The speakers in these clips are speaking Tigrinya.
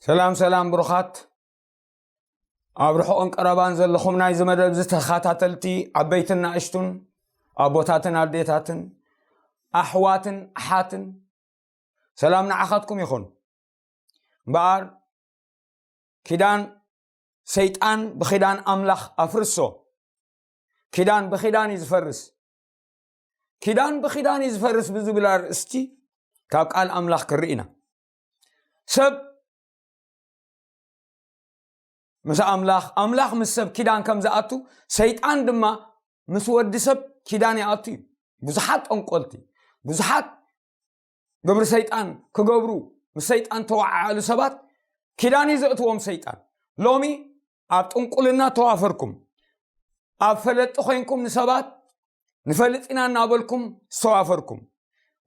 ሰላም ሰላም ብሩኻት፣ ኣብ ርሑቕን ቀረባን ዘለኹም ናይዚ መደብ ዝተኸታተልቲ ዓበይትን ናእሽቱን ኣቦታትን ኣዴታትን ኣሕዋትን ኣሓትን፣ ሰላም ንዓኻትኩም ይኹን። እምበኣር ኪዳን ሰይጣን ብኪዳን ኣምላኽ ኣፍርሶ። ኪዳን ብኪዳን እዩ ዝፈርስ። ኪዳን ብኪዳን እዩ ዝፈርስ ብዝብል ኣርእስቲ ካብ ቃል ኣምላኽ ክርኢ ኢና። ሰብ ምስ ኣምላኽ፣ ኣምላኽ ምስ ሰብ ኪዳን ከም ዝኣቱ፣ ሰይጣን ድማ ምስ ወዲ ሰብ ኪዳን ይኣቱ እዩ። ብዙሓት ጠንቆልቲ፣ ብዙሓት ግብሪ ሰይጣን ክገብሩ ምስ ሰይጣን ተወዓዓሉ ሰባት ኪዳን እዩ ዘእትዎም ሰይጣን። ሎሚ ኣብ ጥንቁልና ተዋፈርኩም፣ ኣብ ፈለጢ ኮይንኩም ንሰባት ንፈልጥ ኢና እናበልኩም ዝተዋፈርኩም፣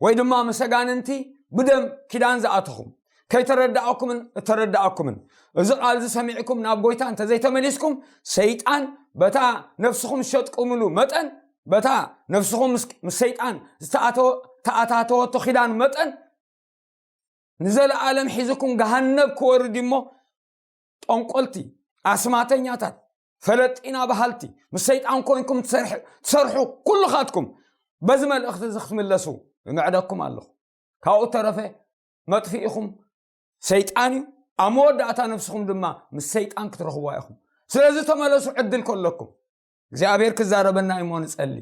ወይ ድማ ምስ ኣጋንንቲ ብደም ኪዳን ዝኣተኹም፣ ከይተረዳእኩምን እተረዳእኩምን፣ እዚ ቃል እዚ ሰሚዕኩም ናብ ጎይታ እንተዘይተመሊስኩም፣ ሰይጣን በታ ነፍስኹም ዝሸጥኩምሉ መጠን፣ በታ ነፍስኹም ምስ፣ ምስ ሰይጣን ዝተኣተወ-፣ ተኣታተወቶ ኪዳን መጠን ንዘለኣለም ሒዝኩም ገሃነብ ክወርድ እሞ፣ ጠንቆልቲ፣ ኣስማተኛታት፣ ፈለጢና በሃልቲ፣ ምስ ሰይጣን ኮይንኩም ትሰርሕ-፣ ትሰርሑ ኩልኻትኩም በዚ መልእኽቲ እዚ ክትምለሱ እምዕደኩም ኣለኹ። ካብኡ ተረፈ መጥፊኢኹም ሰይጣን እዩ። ኣብ መወዳእታ ነፍስኹም ድማ ምስ ሰይጣን ክትረኽብዋ ኢኹም። ስለዚ ተመለሱ፣ ዕድል ከለኩም። እግዚኣብሔር ክዛረበና እዩ እሞ ንጸሊ።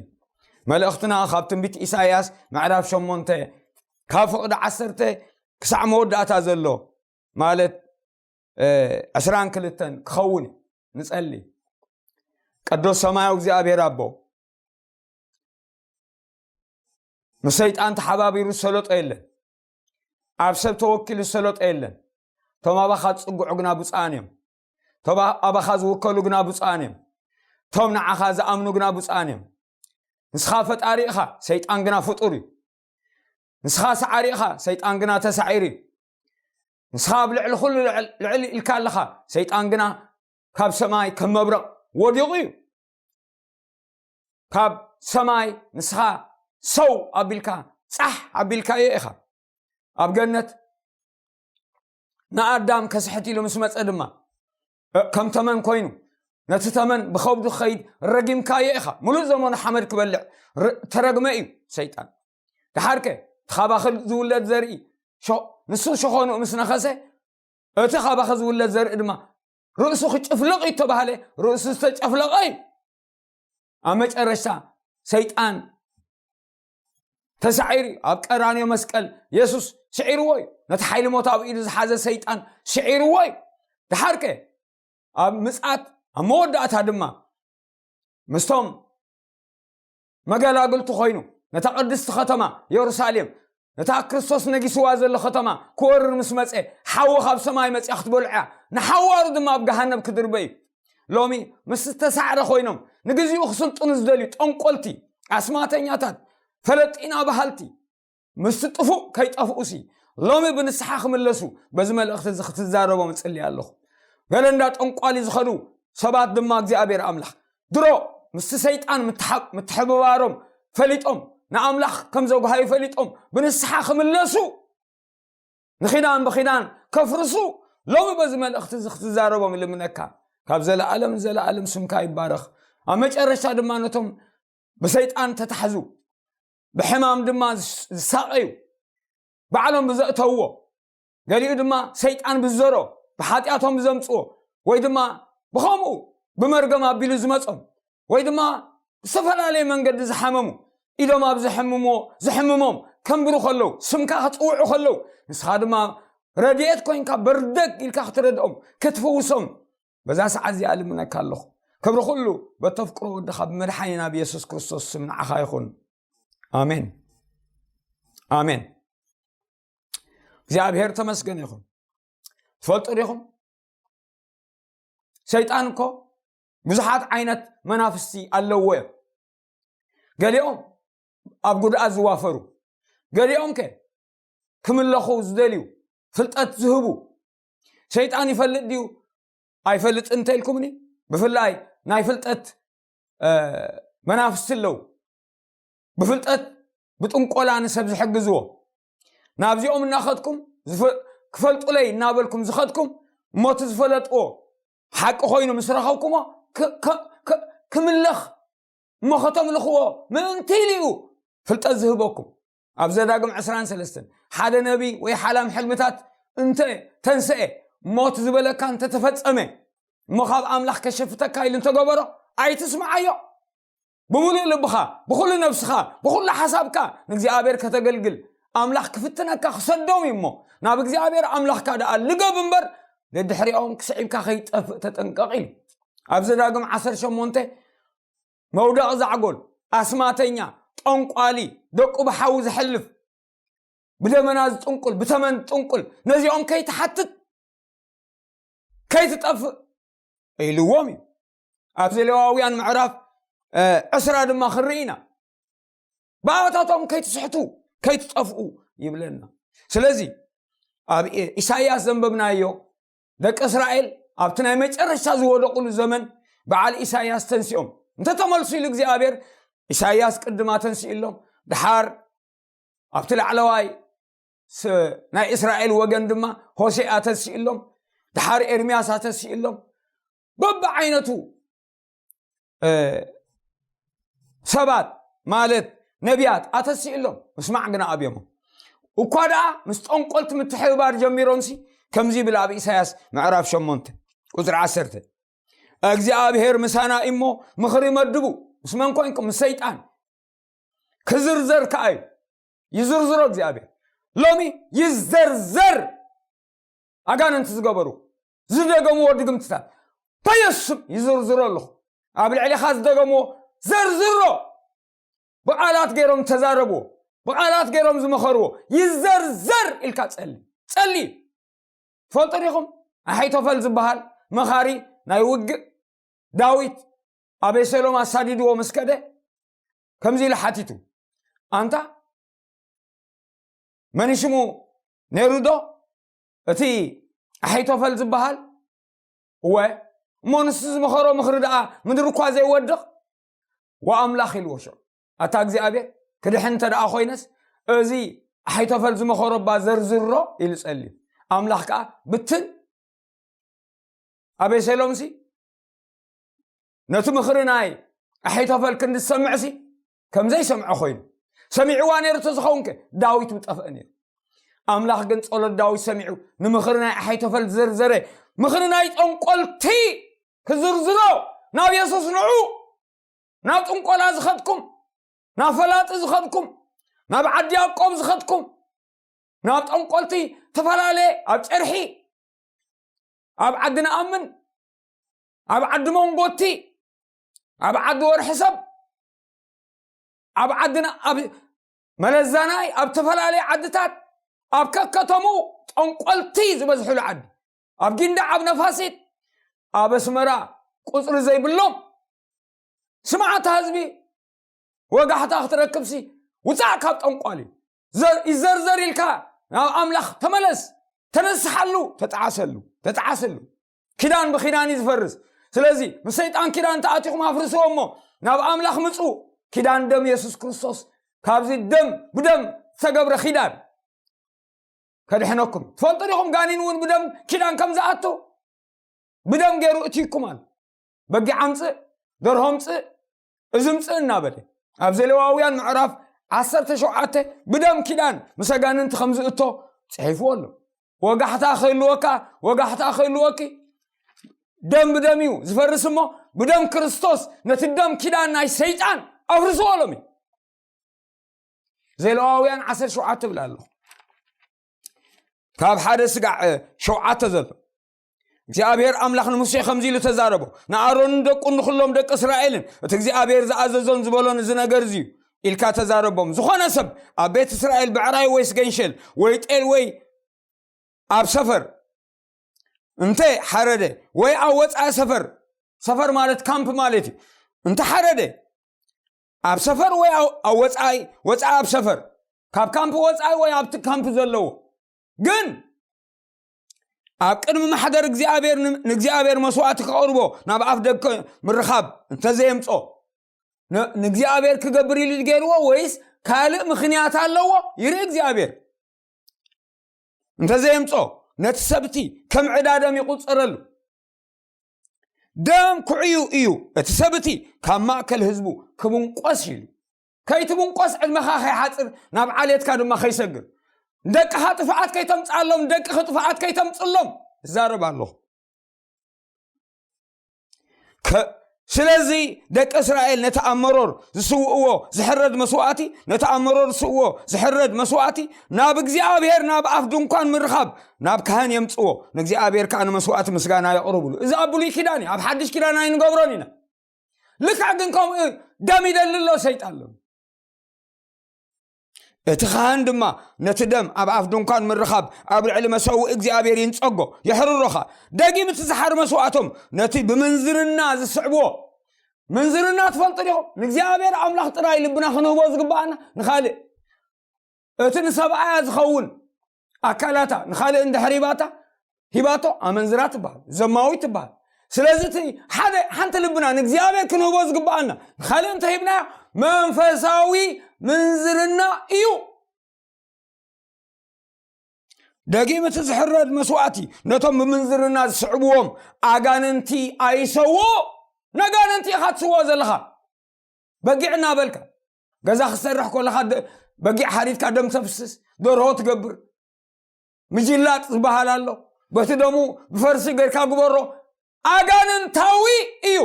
መልእኽትና ካብ ትንቢት ኢሳይያስ ምዕራፍ ሸሞንተ ካብ ፍቕዲ ዓሰርተ ክሳዕ መወዳእታ ዘሎ ማለት፣ እ፣ ዕስራን ክልተን ክኸውን እዩ። ንጸሊ። ቅዱስ ሰማያዊ እግዚኣብሔር ኣቦ፣ ምስ ሰይጣን ተሓባቢሩ ዝሰለጦ የለን። ኣብ ሰብ ተወኪሉ ዝሰለጦ የለን። እቶም ኣባኻ ዝጽግዑ ግና ብፁዓን እዮም። እቶም ኣባኻ ዝውከሉ ግና ብፁዓን እዮም። እቶም ንዓኻ ዝኣምኑ ግና ብፁዓን እዮም። ንስኻ ፈጣሪ ኢኻ፣ ሰይጣን ግና ፍጡር እዩ። ንስኻ ሰዓሪ ኢኻ፣ ሰይጣን ግና ተሳዒሩ እዩ። ንስኻ ኣብ ልዕሊ ኩሉ ልዕል-፣ ልዕል ኢልካ ኣለኻ፣ ሰይጣን ግና ካብ ሰማይ ከም መብረቕ ወዲቑ እዩ። ካብ ሰማይ ንስኻ ሰው ኣቢልካ፣ ጻሕ ኣቢልካዮ ኢኻ። ኣብ ገነት ንኣዳም ከስሕት ኢሉ ምስ መጸ ድማ፣ እ፣ ከም ተመን ኮይኑ፣ ነቲ ተመን ብኸብዱ ክኸይድ ረጊምካዮ ኢኻ። ሙሉእ ዘመኑ ሓመድ ክበልዕ ር-፣ ተረግመ እዩ ሰይጣን። ደሓርከ፣ እቲ ካባኺ ዝውለድ ዘርኢ፣ ሸ-፣ ንሱ ሸኾንኡ ምስ ነኸሰ፣ እቲ ካባኺ ዝውለድ ዘርኢ ድማ ርእሱ ክጭፍልቕ እዩ ተባህለ፣ ርእሱ ዝተጨፍለቐ እዩ። ኣብ መጨረሽታ ሰይጣን ተሳዒሩ እዩ። ኣብ ቀራንዮ መስቀል የሱስ ስዒርዎ እዩ። ነቲ ሓይሊ ሞት ኣብ ኢዱ ዝሓዘ ሰይጣን ስዒርዎ እዩ። ደሓርከ፣ ኣብ ምጽኣት፣ ኣብ መወዳእታ ድማ ምስቶም መገላግልቱ ኮይኑ፣ ነታ ቅድስቲ ከተማ የሩሳሌም፣ ነታ ክርስቶስ ነጊስዋ ዘሎ ከተማ ክወርር ምስ መጸ፣ ሓዊ ካብ ሰማይ መጽያ ክትበልዖ እያ። ንሓዋሩ ድማ ኣብ ገሃነብ ክድርበ እዩ። ሎሚ ምስ ዝተሳዕረ ኮይኖም ንግዚኡ ክስልጥኑ ዝደልዩ ጠንቆልቲ፣ ኣስማተኛታት፣ ፈለጢና በሃልቲ፣ ምስቲ ጥፉእ ከይጠፍኡሲ፣ ሎሚ ብንስሓ ክምለሱ በዚ መልእኽቲ እዚ ክትዛረቦም እጽሊ ኣለኹ። ገለ እንዳ ጠንቋሊ ዝኸዱ ሰባት ድማ እግዚኣብሔር ኣምላኽ ድሮ ምስቲ ሰይጣን ምትሓ-፣ ምትሕብባሮም ፈሊጦም፣ ንኣምላኽ ከም ዘጉሃዩ ፈሊጦም ብንስሓ ክምለሱ፣ ንኺዳን ብኺዳን ከፍርሱ፣ ሎሚ በዚ መልእኽቲ እዚ ክትዛረቦም እልምነካ። ካብ ዘለኣለም ንዘለኣለም ስምካ ይባረኽ። ኣብ መጨረሻ ድማ ነቶም ብሰይጣን ተታሕዙ፣ ብሕማም ድማ ዝስ-፣ ዝሳቐዩ፣ ባዕሎም ብዘእተውዎ፣ ገሊኡ ድማ ሰይጣን ብዘሮ፣ ብሓጢኣቶም ብዘምጽዎ፣ ወይ ድማ ብኸምኡ ብመርገም ኣቢሉ ዝመጾም፣ ወይ ድማ ብዝተፈላለየ መንገዲ ዝሓመሙ፣ ኢዶም ኣብ ዝሕምሞ-፣ ዝሕምሞም ከንብሩ ከለዉ፣ ስምካ ክጽውዑ ከለዉ፣ ንስኻ ድማ ረድኤት ኮይንካ በርደግ ኢልካ ክትረድኦም፣ ክትፍውሶም፣ በዛ ሰዓት እዚኣ እልምነካ ኣለኹ። ክብሪ ኩሉ በተፍቅሮ ወድኻ ብመድሓኒና ብየሱስ ክርስቶስ ስም ንዓኻ ይኹን። ኣሜን። ኣሜን። እግዚኣብሔር ተመስገን ይኹን። ትፈልጡ ዲኹም? ሰይጣን እኮ ብዙሓት ዓይነት መናፍስቲ ኣለዎ እዮም። ገሊኦም ኣብ ጉድኣት ዝዋፈሩ፣ ገሊኦም ከ ክምለኹ ዝደልዩ፣ ፍልጠት ዝህቡ። ሰይጣን ይፈልጥ ድዩ ኣይፈልጥን እንተኢልኩምኒ፣ ብፍላይ ናይ ፍልጠት፣ እ፣ መናፍስቲ ኣለዉ። ብፍልጠት ብጥንቆላ ንሰብ ዝሕግዝዎ። ናብዚኦም እናኸድኩም ዝፈ-፣ ክፈልጡለይ እናበልኩም ዝኸድኩም፣ እሞ እቲ ዝፈለጥዎ ሓቂ ኮይኑ ምስ ረኸብኩሞ ክ- ክ- ክ- ክምለኽ እሞ ከተምልኽዎ ምእንቲ ኢሉ እዩ ፍልጠት ዝህበኩም። ኣብ ዘዳግም ዕስራን ሰለስተን ሓደ ነቢ ወይ ሓላም ሕልምታት እንተ ተንስኤ፣ ሞት ዝበለካ እንተተፈጸመ፣ እሞ ካብ ኣምላኽ ከሸፍተካ ኢሉ እንተገበሮ፣ ኣይትስምዓዮ። ብምሉእ ልብኻ፣ ብኹሉ ነብስኻ፣ ብኹሉ ሓሳብካ ንእግዚኣብሔር ከተገልግል ኣምላኽ ክፍትነካ ክሰዶም እዩ። እሞ ናብ እግዚኣብሔር ኣምላኽካ ደኣ ልገብ እምበር፣ ደድሕሪኦም ክስዒብካ ከይጠፍእ ተጠንቀቕ ኢሉ። ኣብ ዘዳግም ዓሰርተ ሸሞንተ መውደቕ ዛዕጎል፣ ኣስማተኛ፣ ጠንቋሊ፣ ደቁ ብሓዊ ዝሕልፍ፣ ብደመና ዝጥንቁል፣ ብተመን ዝጥንቁል፣ ነዚኦም ከይትሓትት ከይትጠፍእ ኢልዎም እዩ። ኣብዚ ሌዋውያን ምዕራፍ ዕስራ ድማ ክንርኢ ኢና። ብኣባታቶም ከይትስሕቱ ከይትጠፍኡ ይብለና። ስለዚ ኣብ ኢሳይያስ ዘንበብናዮ ደቂ እስራኤል ኣብቲ ናይ መጨረሻ ዝወደቑሉ ዘመን በዓል ኢሳይያስ ተንሲኦም እንተተመልሱ ኢሉ እግዚኣብሔር፣ ኢሳይያስ ቅድማ ተንሲእሎም፣ ድሓር ኣብቲ ላዕለዋይ ናይ እስራኤል ወገን ድማ ሆሴ ኣተንሲእሎም፣ ድሓር ኤርምያስ ኣተንሲእሎም፣ በብዓይነቱ ሰባት ማለት ነቢያት ኣተንሲእሎም፣ ምስማዕ ግና ኣብዮሞ። እኳ ደኣ ምስ ጠንቆልቲ ምትሕብባር ጀሚሮምሲ ከምዚ ይብል ኣብ ኢሳያስ ምዕራፍ ሸሞንተ ቁፅሪ ዓሰርተ፣ እግዚኣብሔር ምሳና እሞ ምኽሪ መድቡ። ምስ መን ኮንኩም? ምስ ሰይጣን። ክዝርዘር ከኣ እዩ። ይዝርዝሮ እግዚኣብሔር። ሎሚ ይዘርዘር። ኣጋንንቲ ዝገበሩ ዝደገምዎ ድግምትታት በየሱስ ይዝርዝሮ ኣለኹ። ኣብ ልዕሊኻ ዝደገምዎ ዘርዝሮ። ብቓላት ገይሮም ተዛረብዎ፣ ብቓላት ገይሮም ዝመኸርዎ ይዘርዘር ኢልካ ጸሊ፣ ጸሊ። ትፈልጡ ዲኹም? ኣሒቶፈል ዝበሃል መኻሪ ናይ ውግእ፣ ዳዊት ኣቤሴሎም ኣሳዲድዎ ምስ ከደ ከምዚ ኢሉ ሓቲቱ፣ ኣንታ መን ሽሙ ነይሩ ዶ እቲ ኣሒቶፈል ዝበሃል? እወ፣ እሞ ንሱ ዝመኸሮ ምኽሪ ደኣ ምድሪ እኳ ዘይወድቕ? ወኣምላኽ ኢልዎ ሽዑ። ኣታ እግዚኣብሔር ክድሕን እንተ ደኣ ኮይነስ፣ እዚ ኣሒቶፈል ዝመኸሮ እባ ዘርዝሮ ኢሉ ጸልዩ። ኣምላኽ ከኣ ብትን ኣቤሴሎምሲ ነቲ ምኽሪ ናይ ኣሒቶፈል ክንዲ ዝሰምዕሲ ከም ዘይሰምዖ ኮይኑ፣ ሰሚዕዋ ነይሩ ተዝኸውንከ ዳዊት ምጠፍአ ነይሩ። ኣምላኽ ግን ጸሎት ዳዊት ሰሚዑ ንምኽሪ ናይ ኣሒቶፈል ዝዘርዘረ፣ ምኽሪ ናይ ጠንቆልቲ ክዝርዝሮ ናብ የሱስ ንዑ። ናብ ጥንቆላ ዝኸድኩም፣ ናብ ፈላጢ ዝኸድኩም፣ ናብ ዓዲ ያዕቆብ ዝኸድኩም፣ ናብ ጠንቆልቲ ተፈላለየ፣ ኣብ ጨርሒ፣ ኣብ ዓዲ ንኣምን፣ ኣብ ዓዲ መንጎቲ፣ ኣብ ዓዲ ወርሒ ሰብ፣ ኣብ ዓድና፣ ኣብ መለዛናይ፣ ኣብ ተፈላለየ ዓድታት፣ ኣብ ከከተሙ ጠንቆልቲ ዝበዝሕሉ ዓዲ፣ ኣብ ጊንዳዕ፣ ኣብ ነፋሲት፣ ኣብ ኣስመራ ቁጽሪ ዘይብሎም ስምዓታ ህዝቢ ወጋሕታ ክትረክብሲ ውጻእ ካብ ጠንቋሊ። ዘር-፣ ይዘርዘር ኢልካ ናብ ኣምላኽ ተመለስ፣ ተነስሓሉ፣ ተጣዓሰሉ፣ ተጣዓሰሉ። ኪዳን ብኪዳን እዩ ዝፈርስ። ስለዚ ምስ ሰይጣን ኪዳን ተኣቲኹም ኣፍርስዎ እሞ ናብ ኣምላኽ ምጹ። ኪዳን ደም የሱስ ክርስቶስ ካብዚ ደም ብደም ዝተገብረ ኪዳን ከድሕነኩም። ትፈልጡ ዲኹም ጋኒን እውን ብደም ኪዳን ከም ዝኣቱ? ብደም ገይሩ እትይኩም ኣሎ። በጊዕ ኣምጽእ፣ ደርሆ ኣምጽእ፣ እዚ ኣምጽእ እናበለ ኣብ ዘሌዋውያን ምዕራፍ ዓሰርተ ሸውዓተ ብደም ኪዳን ምስ ኣጋንንቲ ከም ዝእቶ ጽሒፍዎ ኣሎ። ወጋሕታ ክህልወካ፣ ወጋሕታ ክህልወኪ፣ ደም ብደም እዩ ዝፈርስ እሞ ብደም ክርስቶስ ነቲ ደም ኪዳን ናይ ሰይጣን ኣፍርስዎ ሎሚ። ዘሌዋውያን ዓሰርተ ሸውዓተ ትብል ኣለኹ። ካብ ሓደ ስጋዕ ሸውዓተ ዘሎ እግዚኣብሔር ኣምላኽ ንሙሴ ከምዚ ኢሉ ተዛረቦ፣ ንኣሮንን ደቁን ንኹሎም ደቂ እስራኤልን እቲ እግዚኣብሔር ዝኣዘዞን ዝበሎን እዚ ነገር እዚ እዩ ኢልካ ተዛረቦም። ዝኾነ ሰብ ኣብ ቤት እስራኤል ብዕራይ ወይ ስገንሸል ወይ ጤል ወይ ኣብ ሰፈር እንተ ሓረደ ወይ ኣብ ወፃኢ ሰፈር፣ ሰፈር ማለት ካምፕ ማለት እዩ፣ እንተ ሓረደ ኣብ ሰፈር ወይ ኣብ፣ ኣብ ወፃኢ፣ ወፃኢ ኣብ ሰፈር፣ ካብ ካምፕ ወፃኢ ወይ ኣብቲ ካምፕ ዘለዎ ግን ኣብ ቅድሚ ማሕደር እግዚኣብሔር ን-፣ ንእግዚኣብሔር መስዋዕቲ ከቕርቦ ናብ ኣፍ ደገ ምርኻብ እንተዘየምጾ፣ ን-፣ ንእግዚኣብሔር ክገብር ኢሉ ገይርዎ ወይስ ካልእ ምኽንያት ኣለዎ? ይርኢ እግዚኣብሔር። እንተዘየምጾ፣ ነቲ ሰብቲ ከም ዕዳ ደም ይቑጸረሉ። ደም ኩዕዩ እዩ እቲ ሰብቲ ካብ ማእከል ህዝቡ ክብንቆስ ኢሉ። ከይትብንቆስ ዕድመኻ ከይሓጽር ናብ ዓሌትካ ድማ ከይሰግር። ደቅኻ ጥፍኣት ከይተምጽኣሎም፣ ደቅኺ ጥፍኣት ከይተምጽሎም እዛረብ ኣለኹ። ከ-፣ ስለዚ ደቂ እስራኤል ነቲ ኣብ መሮር ዝስውእዎ ዝሕረድ መስዋእቲ፣ ነቲ ኣብ መሮር ዝስውዎ ዝሕረድ መስዋእቲ ናብ እግዚኣብሔር ናብ ኣፍ ድንኳን ምርኻብ ናብ ካህን የምጽዎ፣ ንእግዚኣብሔር ከኣ ንመስዋእቲ ምስጋና የቕርብሉ። እዚ ኣብ ብሉይ ኪዳን እዩ፣ ኣብ ሓድሽ ኪዳን ኣይንገብሮን ኢና። ልክዕ ግን ከምኡ ደም ይደሊ ኣሎ ሰይጣን ኣሎ። እቲ ካህን ድማ ነቲ ደም ኣብ ኣፍ ድንኳን ምርኻብ ኣብ ልዕሊ መሰውኢ እግዚኣብሔር ይንጸጎ፣ የሕርሮኻ። ደጊም እቲ ዝሓር መስዋእቶም ነቲ ብምንዝርና ዝስዕብዎ። ምንዝርና ትፈልጡ ዲኹም? ንእግዚኣብሔር ኣምላኽ ጥራይ ልብና ክንህቦ ዝግባኣና፣ ንኻልእ። እቲ ንሰብኣያ ዝኸውን ኣካላታ ንኻልእ እንድሕር ሂባታ፣ ሂባቶ ኣመንዝራ ትበሃል፣ ዘማዊት ትበሃል። ስለዚ እቲ ሓደ፣ ሓንቲ ልብና ንእግዚኣብሔር ክንህቦ ዝግባኣና፣ ንኻልእ እንተሂብናዮ መንፈሳዊ ምንዝርና እዩ። ደጊም እቲ ዝሕረድ መስዋእቲ ነቶም ብምንዝርና ዝስዕብዎም ኣጋንንቲ ኣይሰዎ። ነጋንንቲ ኢኻ ትስዎ ዘለኻ። በጊዕ እናበልካ ገዛ ክትሰርሕ ከለኻ ደ-፣ በጊዕ ሓሪድካ ደም ተፍስስ፣ ደርሆ ትገብር፣ ምጅላጥ ዝበሃል ኣሎ። በቲ ደሙ ብፈርሲ ጌርካ ግበሮ። ኣጋንንታዊ እዩ።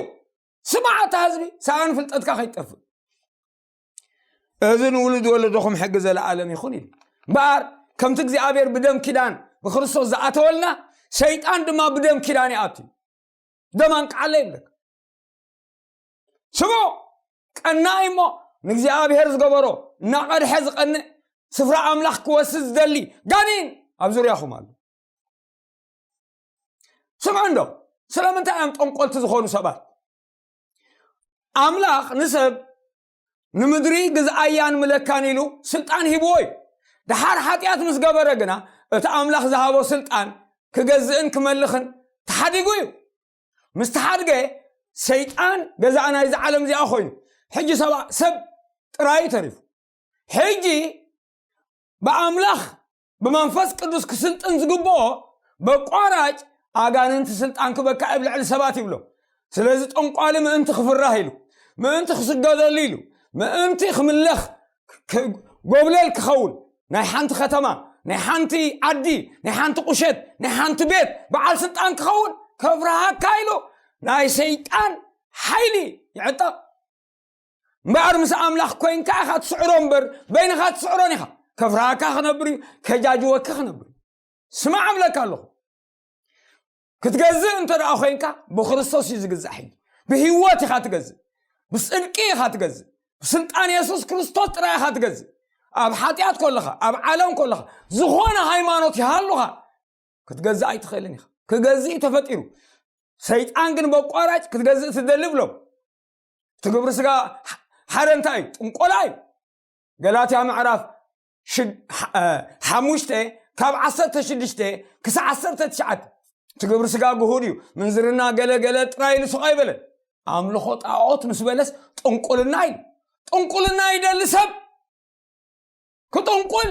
ስማዕ፣ ኣታ ህዝቢ፣ ሰኣን ፍልጠትካ ከይጠፍእ። እዚ ንውሉድ ወለዶኹም ሕጊ ዘለኣለም ይኹን ኢሉ። እምበኣር፣ ከምቲ እግዚኣብሔር ብደም ኪዳን ብክርስቶስ ዝኣተወልና፣ ሰይጣን ድማ ብደም ኪዳን ይኣቱ። ደም ኣንቅዓለ ይብለካ። ስምዑ፣ ቀናኢ እሞ ንእግዚኣብሔር ዝገበሮ እናቐድሐ ዝቐንእ፣ ስፍራ ኣምላኽ ክወስድ ዝደሊ ጋኔን ኣብ ዙርያኹም ኣሎ። ስምዑ እንዶ፣ ስለምንታይ እዮም ጠንቆልቲ ዝኾኑ ሰባት? ኣምላኽ ንሰብ ንምድሪ ግዝኣያን ምለካን ኢሉ ስልጣን ሂብዎ እዩ። ደሓር ሓጢኣት ምስ ገበረ ግና፣ እቲ ኣምላኽ ዝሃቦ ስልጣን ክገዝእን ክመልኽን ተሓዲጉ እዩ። ምስ ተሓድገ፣ ሰይጣን ገዛእ ናይዚ ዓለም እዚኣ ኮይኑ፣ ሕጂ ሰባ-፣ ሰብ ጥራይ እዩ ተሪፉ። ሕጂ ብኣምላኽ ብመንፈስ ቅዱስ ክስልጥን ዝግብኦ፣ በቋራጭ ኣጋንንቲ ስልጣን ክበካ ኣብ ልዕሊ ሰባት ይብሎ። ስለዚ ጠንቋሊ ምእንቲ ክፍራህ ኢሉ፣ ምእንቲ ክስገደሉ ኢሉ፣ ምእንቲ ክምለኽ፣ ክ-፣ ጎብለል ክኸውን፣ ናይ ሓንቲ ከተማ፣ ናይ ሓንቲ ዓዲ፣ ናይ ሓንቲ ቁሸት፣ ናይ ሓንቲ ቤት በዓል ስልጣን ክኸውን ከፍርሃካ ኢሉ ናይ ሰይጣን ሓይሊ ይዕጠቕ። እምበኣር ምስ ኣምላኽ ኮይንካ ኢኻ ትስዕሮ እምበር፣ በይንኻ ትስዕሮን ኢኻ። ከፍርሃካ ክነብር እዩ፣ ከጃጅወካ ክነብር እዩ። ስማዕ እብለካ ኣለኹ። ክትገዝእ እንተ ደኣ ኮይንካ፣ ብክርስቶስ እዩ ዝግዛእ። ሕጂ ብህይወት ኢኻ ትገዝእ፣ ብጽድቂ ኢኻ ትገዝእ፣ ብስልጣን የሱስ ክርስቶስ ጥራይ ኢኻ ትገዝእ። ኣብ ሓጢኣት ከለኻ፣ ኣብ ዓለም ከለኻ፣ ዝኾነ ሃይማኖት ይሃሉኻ፣ ክትገዝእ ኣይትኽእልን ኢኻ። ክገዝእ እዩ ተፈጢሩ። ሰይጣን ግን በቋራጭ ክትገዝእ ትደሊ ብሎም። እቲ ግብሪ ስጋ ሕ-፣ ሓደ እንታይ እዩ? ጥንቆላ እዩ። ገላትያ ምዕራፍ ሽድ-፣ ሕ-፣ እ፣ ሓሙሽተ ካብ ዓሰርተ ሽዱሽተ ክሳዕ ዓሰርተ ትሽዓተ። እቲ ግብሪ ስጋ ግሁድ እዩ። ምንዝርና ገለ ገለ ጥራይ ኢሉ ስቕ ኣይበለን። ኣምልኾ ጣዖት ምስ በለስ ጥንቁልና እዩ። ጥንቁልና ይደሊ ሰብ። ክጥንቁል፣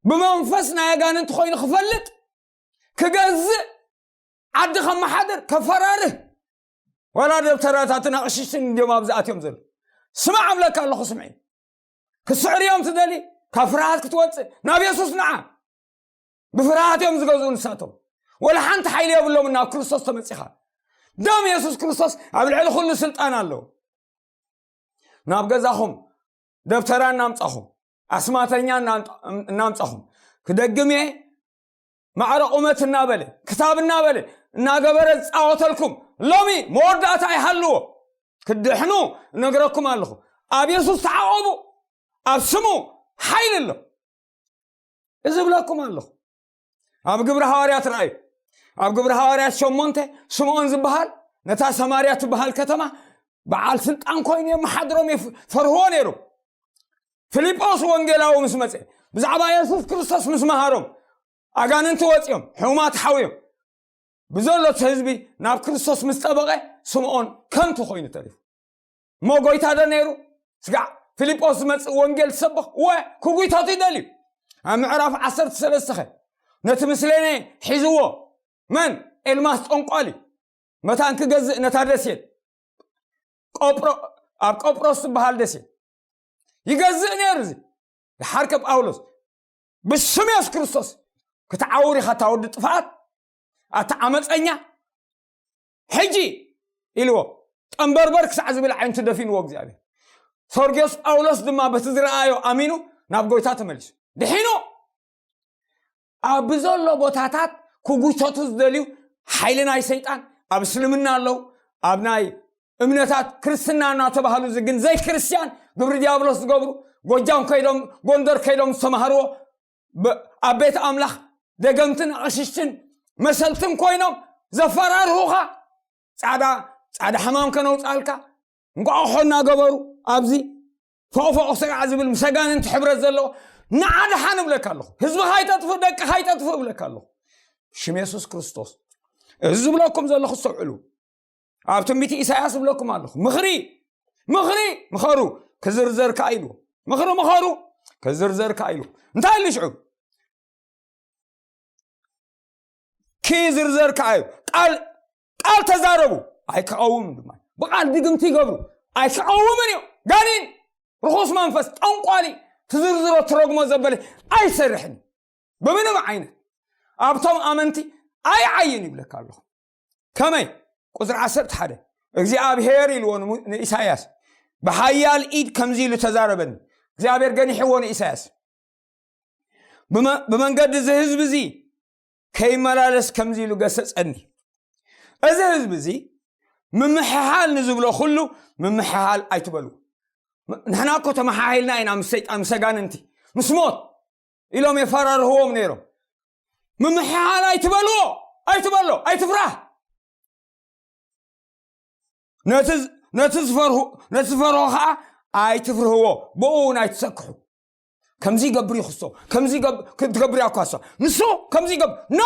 ብመንፈስ ናይ ኣጋንንቲ ኮይኑ ክፈልጥ፣ ክገዝእ፣ ዓዲ ከመሓድር፣ ከፈራርህ። ዋላ ደብተራታትን ኣቕሽሽትን እንዲዮም ኣብዚ ኣትዮም ዘለዉ። ስማዕ እብለካ ኣለኹ፣ ስምዒ። ክትስዕር እዮም ትደሊ፣ ካብ ፍርሃት ክትወፅእ፣ ናብ የሱስ ንዓ። ብፍርሃት እዮም ዝገዝኡ ንሳቶም። ወላ ሓንቲ ሓይሊ የብሎም ናብ ክርስቶስ ተመፂኻ። ደም የሱስ ክርስቶስ ኣብ ልዕሊ ኩሉ ስልጣን ኣለዎ። ናብ ገዛኹም ደብተራ እናምጻኹም፣ ኣስማተኛ እናምጻ-፣ እናምጻኹም፣ ክደግም እየ፣ ማዕረ ቁመት እናበለ፣ ክታብ እናበለ፣ እናገበረ ዝጻወተልኩም፣ ሎሚ መወዳእታ ይሃልዎ። ክድሕኑ እነግረኩም ኣለኹ። ኣብ የሱስ ተዓቐቡ። ኣብ ስሙ ሓይሊ ኣሎ። እዚ እብለኩም ኣለኹ። ኣብ ግብሪ ሃዋርያት ረኣዩ። ኣብ ግብሪ ሃዋርያት ሸሞንተ፣ ስምዖን ዝበሃል ነታ ሰማርያ ትበሃል ከተማ በዓል ስልጣን ኮይኑ የመሓድሮም፣ የፍ-፣ ፈርህዎ ነይሩ። ፊልጶስ ወንጌላዊ ምስ መጸ፣ ብዛዕባ የሱስ ክርስቶስ ምስ መሃሮም፣ ኣጋንንቲ ወጺኦም፣ ሕሙማት ሓውዮም፣ ብዘሎ እቲ ህዝቢ ናብ ክርስቶስ ምስ ጠበቐ፣ ስምዖን ከንቱ ኮይኑ ተሪፉ። እሞ ጎይታ ዶ ነይሩ? ስጋዕ ፊልጶስ ዝመጽእ ወንጌል ዝሰብኽ? እወ፣ ክጉይተቱ ይደልዩ። ኣብ ምዕራፍ ዓሰርተ ሰለስተ ኸ ነቲ ምስሌነ ሒዝዎ፣ መን? ኤልማስ ጠንቋሊ መታን ክገዝእ ነታ ደሴት ቆጵሮ፣ ኣብ ቆጵሮስ ዝበሃል ደሴት ይገዝእ ነይሩ። እዚ ድሓር ከ ጳውሎስ ብስም የሱስ ክርስቶስ ክትዓውር ኢኻ፣ እታ ወዲ ጥፍኣት፣ ኣታ ዓመፀኛ፣ ሕጂ ኢልዎ፣ ጠንበርበር ክሳዕ ዝብል ዓይነቱ ደፊንዎ እግዚኣብሔር። ሰርግዮስ ጳውሎስ ድማ በቲ ዝረኣዮ ኣሚኑ ናብ ጎይታ ተመሊሱ ድሒኑ። ኣብ ዘሎ ቦታታት ክጉተቱ ዝደልዩ ሓይሊ ናይ ሰይጣን ኣብ እስልምና ኣለዉ። ኣብ ናይ እምነታት ክርስትና እናተባህሉ እዚ ግን ዘይክርስትያን ግብሪ ዲያብሎስ ዝገብሩ፣ ጎጃም ከይዶም፣ ጎንደር ከይዶም ዝተማሃርዎ፣ ብ-፣ ኣብ ቤት ኣምላኽ ደገምትን ኣቕሽሽትን መሰልትን ኮይኖም ዘፈራርሁኻ። ጻዕዳ፣ ጻዕዳ ሕማም ከነውጻልካ፣ እንቋቑሖ እናገበሩ ኣብዚ ፎቕፎቕ ሰጋዕ ዝብል ምስ ኣጋንንቲ ሕብረት ዘለዎ፣ ንዓ ደሓን እብለካ ኣለኹ። ህዝብኻ ኣይተጥፍእ፣ ደቅኻ ኣይተጥፍእ እብለካ ኣለኹ። ሽም የሱስ ክርስቶስ። እዚ ዝብለኩም ዘለኹ፣ ኣስተውዕሉ። ኣብ ትንቢት ኢሳያስ እብለኩም ኣለኹ። ምኽሪ፣ ምኽሪ ምኸሩ፣ ክዝርዘር ከኣ ኢሉ። ምኽሪ ምኸሩ፣ ክዝርዘር ከኣ ኢሉ። እንታይ ኢሉ ሽዑ? ክዝርዘር ከኣ እዩ። ቃል፣ ቃል ተዛረቡ፣ ኣይክቐውምን ድማ። ብቓል ድግምቲ ይገብሩ፣ ኣይክቐውምን እዩ። ጋኔን፣ ርኹስ መንፈስ፣ ጠንቋሊ፣ ትዝርዝሮ ትረግሞ ዘበለ ኣይሰርሕን እዩ። ብምንም ዓይነት ኣብቶም ኣመንቲ ኣይዓይን ይብለካ ኣለኹ። ከመይ? ቁጽሪ ዓሰርተ ሓደ፣ እግዚኣብሔር ኢልዎ ንሙ-፣ ንኢሳያስ፣ ብሓያል ኢድ ከምዚ ኢሉ ተዛረበኒ። እግዚኣብሔር ገኒሕዎ ንኢሳያስ። ብመ-፣ ብመንገዲ እዚ ህዝቢ እዚ ከይመላለስ ከምዚ ኢሉ ገሰጸኒ። እዚ ህዝቢ እዚ ምምሕሓል ንዝብሎ ኩሉ ምምሕሓል ኣይትበሉ። ም-፣ ንሕና እኮ ተመሓሒልና ኢና ምስ ሰይጣን፣ ምስ ኣጋንንቲ፣ ምስ ሞት ኢሎም የፈራርህዎም ነይሮም። ምምሕሓል ኣይትበልዎ፣ ኣይትበሎ፣ ኣይትፍራህ። ነቲ ዝ-፣ ነቲ ዝፈርሁ-፣ ነቲ ዝፈርሆ ኸዓ ኣይትፍርህዎ፣ ብኡ እውን ኣይትሰክሑ። ከምዚ ይገብር እዩ ክስቶ፣ ከምዚ ይገብ-፣ ክትገብር እያ እኳ እሷ። ንሱ ከምዚ ይገብ-፣ ኖ፣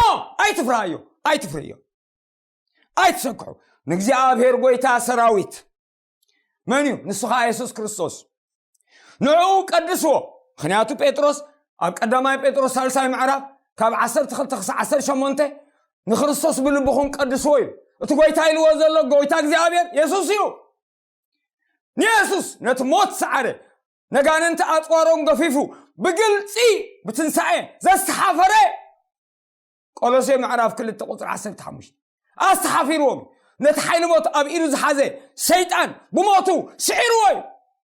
ኣይትፍርሃዮ፣ ኣይትፍርህዮ። ኣይትሰክሑ። ንእግዚኣብሔር ጐይታ ሰራዊት መን እዩ? ንሱ ኸዓ የሱስ ክርስቶስ። ንዕኡ ቀድስዎ። ምኽንያቱ ጴጥሮስ ኣብ ቀዳማይ ጴጥሮስ ሳልሳይ ምዕራፍ ካብ ዓሰርተ ክልተ ክሳዕ ዓሰርተ ሸሞንተ ንክርስቶስ ብልብኹም ቀድስዎ እዩ። እቲ ጐይታ ኢልዎ ዘሎ ጐይታ እግዚኣብሔር የሱስ እዩ። ንየሱስ ነቲ ሞት ሰዓረ፣ ነጋንንቲ ኣጽዋሮም ገፊፉ፣ ብግልጺ ብትንሳኤ ዘስተሓፈረ፣ ቆሎሴ ምዕራፍ ክልተ ቁጽሪ ዓሰርተ ሓሙሽተ ኣስተሓፊርዎም። ነቲ ሓይሊ ሞት ኣብ ኢዱ ዝሓዘ ሰይጣን ብሞቱ ስዒርዎ እዩ።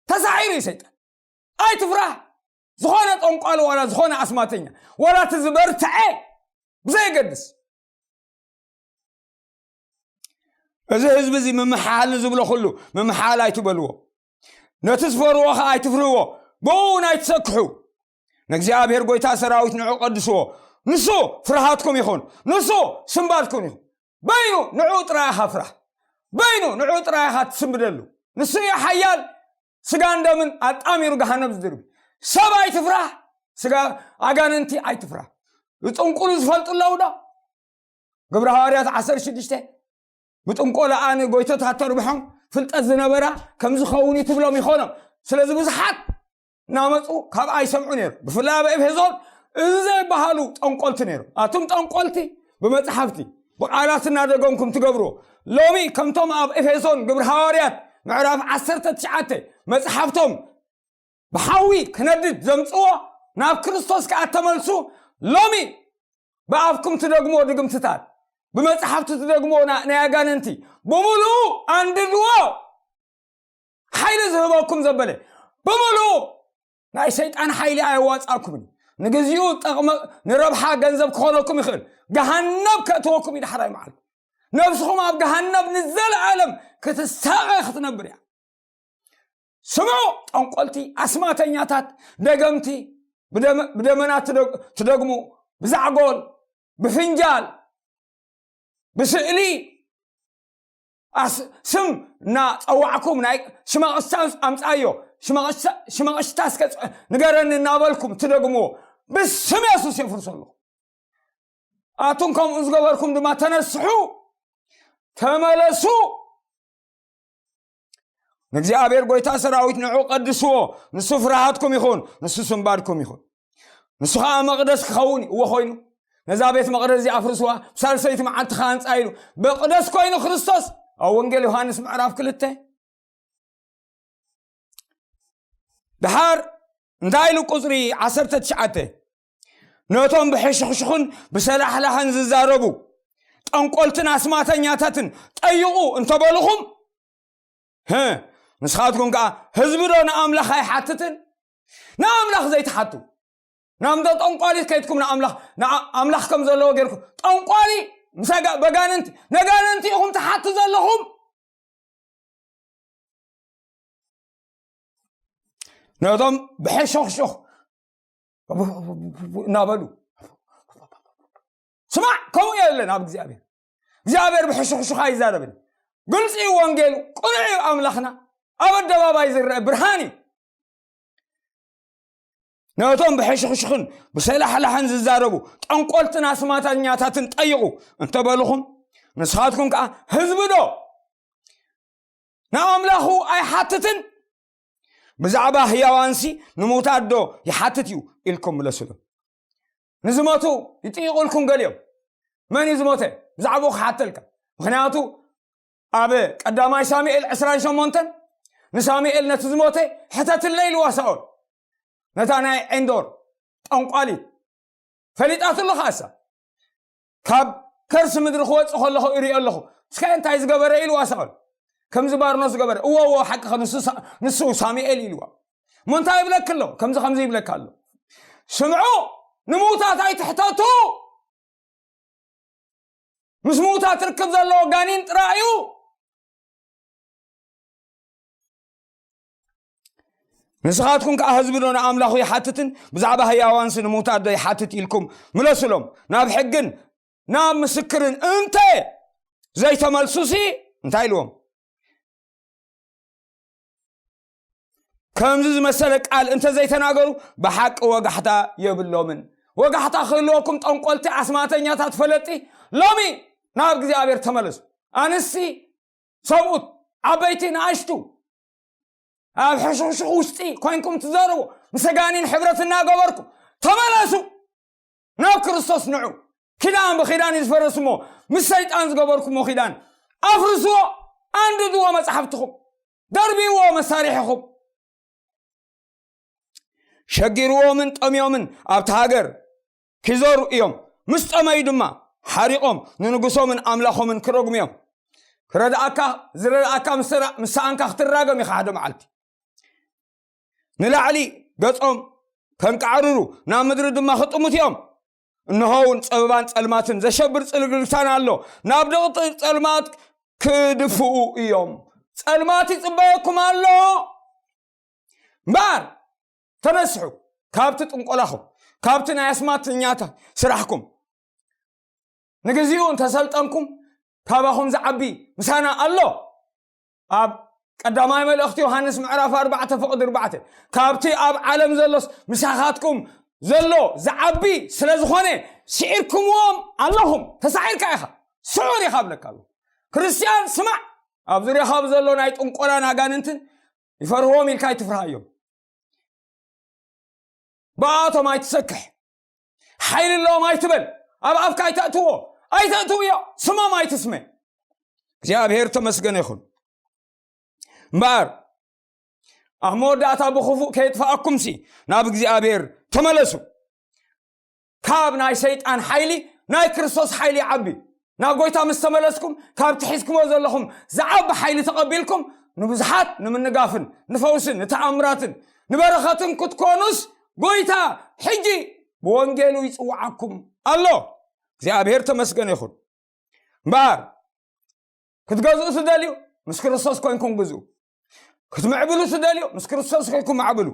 ተሳዒሩ እዩ ሰይጣን። ኣይትፍራህ። ዝኾነ ጠንቋሊ ዋላ ዝኾነ ኣስማተኛ ዋላ እቲ ዝበርትዐ ብዘየገድስ፣ እዚ ህዝቢ እዚ ምምሓል ንዝብሎ ኩሉ ምምሓል ኣይትበልዎ። ነቲ ዝፈርዎ ኸዓ ኣይትፍርህዎ፣ ብኡ እውን ኣይትሰክሑ። ንእግዚኣብሔር ጐይታ ሰራዊት ንዑ ቀድስዎ። ንሱ ፍርሃትኩም ይኹን፣ ንሱ ስንባድኩም ይኹን። በይኑ ንዑ ጥራይ ኢኻ ፍራሕ። በይኑ ንዑ ጥራይ ኢኻ ትስንብደሉ። ንሱ እዩ ሓያል፣ ስጋን ደምን ኣጣሚሩ ገሃነብ ዝድርቢ። ሰብ ኣይትፍራሕ፣ ስጋ ኣጋንንቲ ኣይትፍራሕ። ዝጥንቁሉ ዝፈልጡ ኣለዉ ዶ? ግብረ ሃዋርያት ዓሰርተ ሽዱሽተ ብጥንቆላኣ ንጎይቶታት ተርብሖም ፍልጠት ዝነበራ ከም ዝኸውን እዩ ትብሎም ይኾኖም። ስለዚ ብዙሓት እናመፁ ካብኣ ይሰምዑ ነይሩ። ብፍላይ ኣብ ኤፌሶን እዚ ዘይበሃሉ ጠንቆልቲ ነይሩ። ኣቱም ጠንቆልቲ ብመፅሓፍቲ ብቃላት እናደገምኩም ትገብርዎ። ሎሚ ከምቶም ኣብ ኤፌሶን ግብረ ሃዋርያት ምዕራፍ ዓሰርተ ትሽዓተ መፅሓፍቶም ብሓዊ ክነድድ ዘምፅዎ ናብ ክርስቶስ ከኣ ተመልሱ። ሎሚ ብኣፍኩም ትደግምዎ ድግምትታት፣ ብመጽሓፍቲ ትደግምዎ ና-፣ ናይ ኣጋንንቲ ብምሉኡ ኣንድድዎ። ሓይሊ ዝህበኩም ዘበለ ብምሉኡ ናይ ሰይጣን ሓይሊ ኣየዋጻእኩምን። ንግዚኡ ጠቕመ-፣ ንረብሓ ገንዘብ ክኾነኩም ይኽእል፣ ገሃነብ ከእትወኩም እዩ ዳሕራይ መዓልቲ። ነብስኹም ኣብ ገሃነብ ንዘለኣለም ክትሳቐ ክትነብር እያ። ስምዑ፣ ጠንቆልቲ፣ ኣስማተኛታት፣ ደገምቲ፣ ብደመ-፣ ብደመና ትደግ-፣ ትደግሙ፣ ብዛዕጎል፣ ብፍንጃል፣ ብስእሊ፣ ኣስ-፣ ስም እናጸዋዕኩም ናይ ሽማቕሽታ ኣምጻዮ፣ ሽማቕሽታ፣ ሽማቕሽታ እስከ ጽ-፣ ንገረኒ እናበልኩም ትደግምዎ፣ ብስም የሱስ የፍርሶ ኣለኹ። ኣቱም ከምኡ ዝገበርኩም ድማ ተነስሑ፣ ተመለሱ። ንእግዚኣብሔር ጐይታ ሰራዊት ንዑ ቀድስዎ፣ ንሱ ፍርሃትኩም ይኹን፣ ንሱ ስንባድኩም ይኹን። ንሱ ኸዓ መቕደስ ክኸውን እዩ። እዎ ኮይኑ፣ ነዛ ቤት መቕደስ እዚኣ ኣፍርስዋ፣ ብሳልሰይቲ መዓልቲ ኸዓ ኣንጻ ኢሉ። መቕደስ ኮይኑ ክርስቶስ ኣብ ወንጌል ዮሃንስ ምዕራፍ ክልተ። ደሓር እንታይ ኢሉ ቁጽሪ ዓሰርተ ትሽዓተ? ነቶም ብሕሽኽሽኽን ብሰላሕላሕን ዝዛረቡ ጠንቆልትን ኣስማተኛታትን ጠይቑ እንተበልኹም፣ ህ፣ ንስኻትኩም ከኣ ህዝቢ ዶ ንኣምላኽ ኣይሓትትን? ንኣምላኽ ዘይትሓቱ፣ ናብ እንዶ ጠንቋሊት ከይድኩም ንኣምላኽ ንኣ- ኣምላኽ ከም ዘለዎ ጌርኩም፣ ጠንቋሊ ምስ ኣጋ- በጋንንቲ ነጋንንቲ ኢኹም ትሓቱ ዘለኹም። ነቶም ብሕሹኽሹኽ እናበሉ፣ ስማዕ፣ ከምኡ የለን ኣብ እግዚኣብሔር። እግዚኣብሔር ብሕሹኽሹኽ ኣይዛረብን። ግልፂ እዩ ወንጌሉ፣ ቅኑዕ እዩ ኣምላኽና፣ ኣብ ኣደባባይ ዝረአ ብርሃን እዩ። ነቶም ብሕሽኽሽኽን ብሰላሕላሕን ዝዛረቡ ጠንቆልትን ኣስማተኛታትን ጠይቑ እንተበልኹም፣ ንስኻትኩም ከኣ ህዝቢ ዶ ንኣምላኹ ኣይሓትትን? ብዛዕባ ህያዋንሲ ንምውታት ዶ ይሓትት እዩ ኢልኩም ምለሱሎም። ንዝሞቱ ይጥይቑልኩም ገሊኦም። መን እዩ ዝሞተ? ብዛዕባኡ ክሓተልካ። ምኽንያቱ ኣብ ቀዳማይ ሳሙኤል ዕስራን ሸሞንተን ንሳሙኤል ነቲ ዝሞተ ሕተትለይ ኢልዋ ሳኦል። ነታ ናይ ዔንዶር ጠንቋሊት ፈሊጣትሉ ከኣሳ። ካብ ከርሲ ምድሪ ክወፅእ ከለኹ ይሪኦ ኣለኹ። እስከ እንታይ ዝገበረ ኢልዋ ሳኦል። ከምዚ ባርኖስ ዝገበረ። እዎ፣ እዎ፣ ሓቅኸ፣ ንሱ ሳ- ንሱ ሳሙኤል ኢልዋ። እሞ እንታይ ይብለክ ኣሎ? ከምዚ ከምዚ ይብለካ ኣሎ። ስምዑ፣ ንምውታት ኣይትሕተቱ። ምስ ምውታት ርክብ ዘለዎ ጋኒን ጥራይ እዩ። ንስኻትኩም ከኣ ህዝቢ ዶ ንኣምላኹ ይሓትትን? ብዛዕባ ህያዋንሲ ንምውታት ዶ ይሓትት ኢልኩም ምለሱሎም። ናብ ሕግን ናብ ምስክርን እንተ ዘይተመልሱሲ እንታይ ኢልዎም? ከምዚ ዝመሰለ ቃል እንተ ዘይተናገሩ ብሓቂ ወጋሕታ የብሎምን። ወጋሕታ ክህልወኩም ጠንቆልቲ፣ ኣስማተኛታት፣ ፈለጢ ሎሚ ናብ እግዚኣብሔር ተመለሱ። ኣንስቲ፣ ሰብኡት፣ ዓበይቲ፣ ንኣሽቱ ኣብ ሕሹኽሹኽ ውሽጢ ኮይንኩም ትዘርቡ ምስ ኣጋኒን ሕብረት እናገበርኩም ተመለሱ። ናብ ክርስቶስ ንዑ። ኪዳን ብኺዳን እዩ ዝፈረስ እሞ ምስ ሰይጣን ዝገበርኩሞ ኪዳን ኣፍርስዎ፣ ኣንድድዎ መጻሕፍትኹም፣ ደርብይዎ መሳርሒኹም። ሸጊርዎምን ጠምዮምን ኣብቲ ሃገር ኪዞሩ እዮም። ምስ ጠመዩ ድማ ሓሪቖም ንንጉሶምን ኣምላኾምን ክረግሙ እዮም። ክረድኣካ ዝረድኣካ ምስ ሰራ- ምስ ሰኣንካ ክትራገም ኢኻ ሓደ መዓልቲ። ንላዕሊ ገጾም ከንቃዕርሩ ናብ ምድሪ ድማ ክጥምቱ እዮም። እንሆ እውን ጸበባን ጸልማትን ዘሸብር ጽልግልግታን ኣሎ። ናብ ድቕድቕ ጸልማት ክድፍኡ እዮም። ጸልማት ይጽበየኩም ኣሎ። እምበኣር ተነስሑ ካብቲ ጥንቆላኹም፣ ካብቲ ናይ ኣስማተኛታ ስራሕኩም። ንግዚኡ እንተሰልጠንኩም ካባኹም ዝዓቢ ምሳና ኣሎ። ኣብ ቀዳማይ መልእኽቲ ዮሃንስ ምዕራፍ ኣርባዕተ ፍቕዲ ኣርባዕተ፣ ካብቲ ኣብ ዓለም ዘሎስ ምሳኻትኩም ዘሎ ዝዓቢ ስለ ዝኾነ ስዒርኩምዎም ኣለኹም። ተሳዒርካ ኢኻ፣ ስዑር ኢኻ እብለካ ኣለኹ። ክርስትያን ስማዕ፣ ኣብ ዙርያኻ ብዘሎ ናይ ጥንቆላን ኣጋንንትን ይፈርህዎም ኢልካ ኣይትፍርሃዮም። ብኣቶም ኣይትሰክሕ። ሓይሊ ኣለዎም ኣይትበል። ኣብ ኣፍካ ኣይተእትዎ። ኣይተእትውዮ። ስሞም ኣይትስመ። እግዚኣብሔር ተመስገነ ይኹን። እምበኣር ኣብ መወዳእታ ብኽፉእ ከየጥፍኣኩምሲ ናብ እግዚኣብሔር ተመለሱ። ካብ ናይ ሰይጣን ሓይሊ ናይ ክርስቶስ ሓይሊ ይዓቢ። ናብ ጎይታ ምስ ተመለስኩም ካብቲ ሒዝኩሞ ዘለኹም ዝዓቢ ሓይሊ ተቐቢልኩም ንብዙሓት ንምንጋፍን ንፈውስን ንተኣምራትን ንበረኸትን ክትኮኑስ ጎይታ ሕጂ ብወንጌሉ ይጽውዓኩም ኣሎ። እግዚኣብሔር ተመስገነ ይኹን። እምበኣር ክትገዝኡ ትደልዩ? ምስ ክርስቶስ ኮይንኩም ግዝኡ። ክትምዕብሉ ትደልዩ? ምስ ክርስቶስ ኮይንኩም ኣዕብሉ።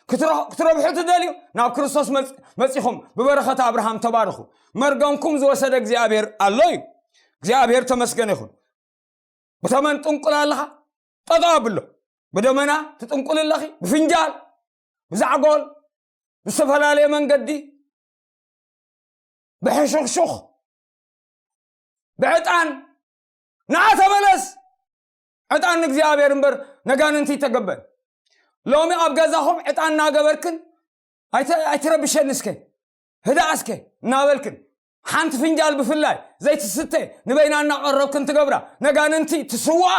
ክትረ- ክትረብሑ ትደልዩ? ናብ ክርስቶስ መጽ- መጺኹም ብበረኸት ኣብርሃም ተባርኹ። መርገምኩም ዝወሰደ እግዚኣብሔር ኣሎ እዩ። እግዚኣብሔር ተመስገነ ይኹን። ብተመን ጥንቁል ኣለኻ? ጠጠው ኣብሎ። ብደመና ትጥንቁል ኣለኺ? ብፍንጃል፣ ብዛዕጎል፣ ብዝተፈላለየ መንገዲ፣ ብሕሹኽሹኽ፣ ብዕጣን ንዓ ተመለስ። ዕጣን ንእግዚኣብሔር እምበር ነጋንንቲ ይተገበን። ሎሚ ኣብ ገዛኹም ዕጣን እናገበርክን ኣይተ- ኣይትረብሸኒ እስከ። ህድኣ እስከ እናበልክን፣ ሓንቲ ፍንጃል ብፍላይ ዘይትስተ፣ ንበይና እናቐረብክን ትገብራ፣ ነጋንንቲ ትስውኣ፣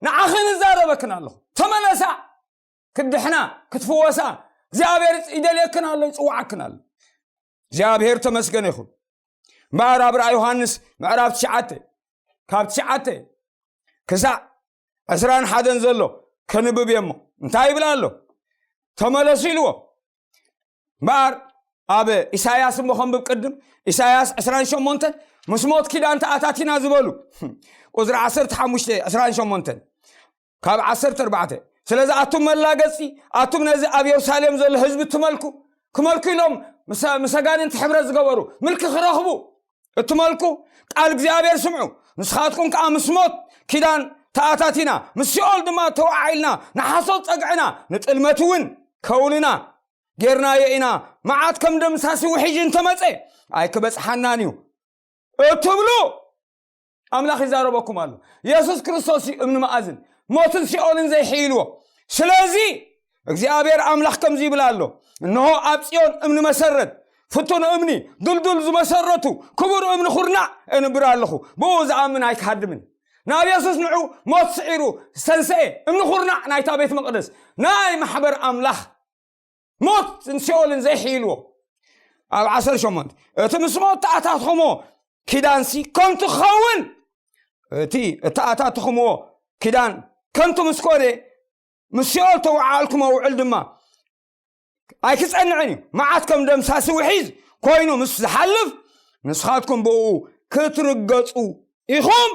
ንዓኽን እዛረበክን ኣለኹ። ተመለሳ፣ ክድሕና፣ ክትፍወሳ እግዚኣብሔር ይደልየክን ኣሎ፣ ይጽውዓክን ኣሎ። እግዚኣብሔር ተመስገነ ይኹን። እምበኣር ኣብ ራእይ ዮሃንስ ምዕራፍ ትሽዓተ፣ ካብ ትሽዓተ ክሳዕ ዕስራን ሓደን ዘሎ ከንብብ እየ እሞ እንታይ ይብል ኣሎ? ተመለሱ ኢልዎ። እምበኣር ኣብ ኢሳያስ እሞ ከንብብ ቅድም፣ ኢሳያስ ዕስራን ሸሞንተን፣ ምስ ሞት ኪዳን ተኣታቲና ዝበሉ፣ ቁጽሪ ዓሰርተ ሓሙሽተ፣ ዕስራን ሸሞንተን፣ ካብ ዓሰርተ ኣርባዕተ፣ ስለዚ ኣቱም መላገጺ፣ ኣቱም ነዚ ኣብ የሩሳሌም ዘሎ ህዝቢ እትመልኩ፣ ክመልኩ ኢሎም ምስ፣ ምስ ኣጋንንቲ ሕብረት ዝገበሩ ምልኪ ክረኽቡ እትመልኩ፣ ቃል እግዚኣብሔር ስምዑ። ንስኻትኩም ከኣ ምስ ሞት ኪዳን ተኣታቲና፣ ምስ ሲኦል ድማ ተወዓዒልና፣ ንሓሶት ጸግዕና፣ ንጥልመት እውን ከውልና ጌርናዮ ኢና። መዓት ከም ደምሳሲ ውሒጅ እንተመጸ ኣይክበጽሓናን እዩ እትብሉ፣ ኣምላኽ ይዛረበኩም ኣሎ። የሱስ ክርስቶስ እዩ እምኒ መኣዝን፣ ሞትን ሲኦልን ዘይሕይልዎ። ስለዚ እግዚኣብሔር ኣምላኽ ከምዚ ይብል ኣሎ፣ እንሆ ኣብ ጽዮን እምኒ መሰረት፣ ፍቱን እምኒ፣ ድልዱል ዝመሰረቱ፣ ክቡር እምኒ ኩርናዕ እንብር ኣለኹ፣ ብኡ ዝኣምን ኣይክሃድምን። ናብ የሱስ ንዑ፣ ሞት ስዒሩ ዝተንስኤ እምኒ ኩርናዕ ናይታ ቤት መቕደስ፣ ናይ ማሕበር ኣምላኽ፣ ሞትን ሲኦልን ዘይሕይልዎ። ኣብ ዓሰርተ ሸሞንተ፣ እቲ ምስ ሞት ተኣታትኹሞ ኪዳንሲ ከንቱ ክኸውን፣ እቲ እተኣታትኹምዎ ኪዳን ከንቱ ምስ ኮነ፣ ምስ ሲኦል ተወዓልኩሞ ውዕል ድማ ኣይክጸንዕን እዩ። መዓት ከም ደምሳሲ ውሒዝ ኮይኑ ምስ ዝሓልፍ፣ ንስኻትኩም ብኡ ክትርገጹ ኢኹም።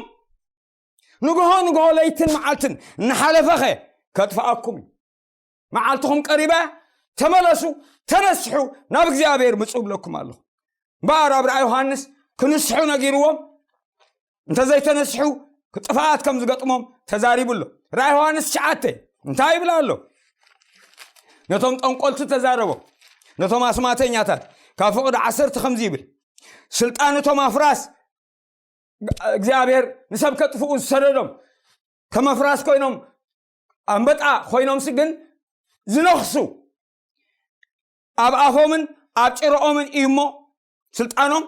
ንግሆ ንግሆ ለይትን መዓልትን እናሓለፈኸ ከጥፍኣኩም እዩ። መዓልትኹም ቀሪባ፣ ተመለሱ፣ ተነስሑ፣ ናብ እግዚኣብሔር ምጹ እብለኩም ኣለኹ። እምበኣር ኣብ ራእይ ዮሃንስ ክንስሑ ነጊርዎም፣ እንተዘይተነስሑ ጥፍኣት ከም ዝገጥሞም ተዛሪቡ ኣሎ። ራእይ ዮሃንስ ትሽዓተ እንታይ ይብል ኣሎ? ነቶም ጠንቆልቲ ተዛረቦም፣ ነቶም ኣስማተኛታት፣ ካብ ፍቕዲ ዓሰርተ ከምዚ ይብል፣ ስልጣን እቶም ኣፍራስ እግዚኣብሔር ንሰብ ከጥፍኡ ዝሰደዶም፣ ከም ኣፍራስ ኮይኖም፣ ኣንበጣ ኮይኖምሲ ግን ዝነኽሱ፣ ኣብ ኣፎምን ኣብ ጭርኦምን እዩ እሞ ስልጣኖም፣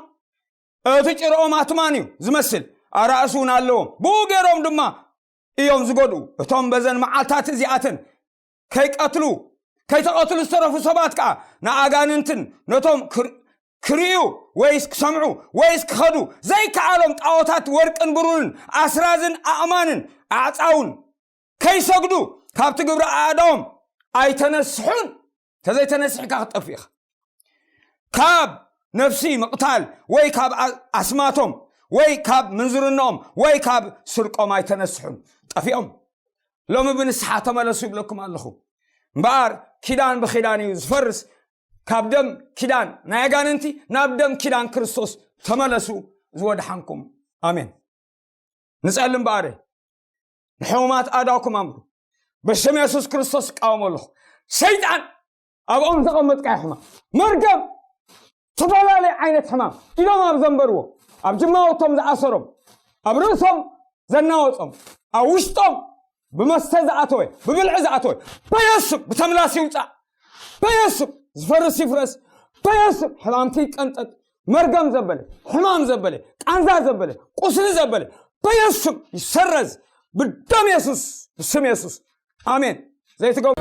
እቲ ጭርኦም ኣትማን እዩ ዝመስል፣ ኣራእሲ እውን ኣለዎም። ብኡ ገይሮም ድማ እዮም ዝጎድኡ። እቶም በዘን መዓልታት እዚኣተን ከይቀትሉ፣ ከይተቐትሉ ዝተረፉ ሰባት ከኣ ንኣጋንንትን ነቶም ክር-፣ ክርእዩ ወይስ ክሰምዑ ወይስ ክኸዱ ዘይከኣሎም ጣዖታት ወርቅን ብሩርን ኣስራዝን ኣእማንን ኣዕጻውን ከይሰግዱ ካብቲ ግብሪ ኣእዳዎም ኣይተነስሑን። እንተዘይተነስሕካ ክትጠፍእ ኢኻ። ካብ ነፍሲ ምቕታል ወይ ካብ ኣ-፣ ኣስማቶም ወይ ካብ ምንዝርናኦም ወይ ካብ ስርቆም ኣይተነስሑን፣ ጠፊኦም። ሎሚ ብንስሓ ተመለሱ ይብለኩም ኣለኹ። እምበኣር ኪዳን ብኪዳን እዩ ዝፈርስ። ካብ ደም ኪዳን ናይ ኣጋንንቲ ናብ ደም ኪዳን ክርስቶስ ተመለሱ፣ ዝወድሓንኩም። ኣሜን። ንጸሊ እምበኣር፣ ንሕሙማት ኣእዳውኩም ኣንብሩ። በሽም የሱስ ክርስቶስ እቃወሞ ኣለኹ። ሰይጣን፣ ኣብኦም ዘቐመጥካዮ ሕማም፣ መርገም፣ ዝተፈላለየ ዓይነት ሕማም፣ ኢዶም ኣብ ዘንበርዎ፣ ኣብ ጅማውቶም ዝኣሰሮም፣ ኣብ ርእሶም ዘናወጾም፣ ኣብ ውሽጦም ብመስተ ዝኣተወ፣ ብብልዒ ዝኣተወ፣ በየሱስ ብተምላስ ይውጻእ። በየሱስ ዝፈርስ ይፍረስ። በየሱስ ሕማምቲ ይቀንጠጥ። መርገም ዘበለ፣ ሕማም ዘበለ፣ ቃንዛ ዘበለ፣ ቁስሊ ዘበለ፣ በየሱስ ይሰረዝ። ብደም የሱስ፣ ብስም የሱስ። ኣሜን። ዘይትገቡ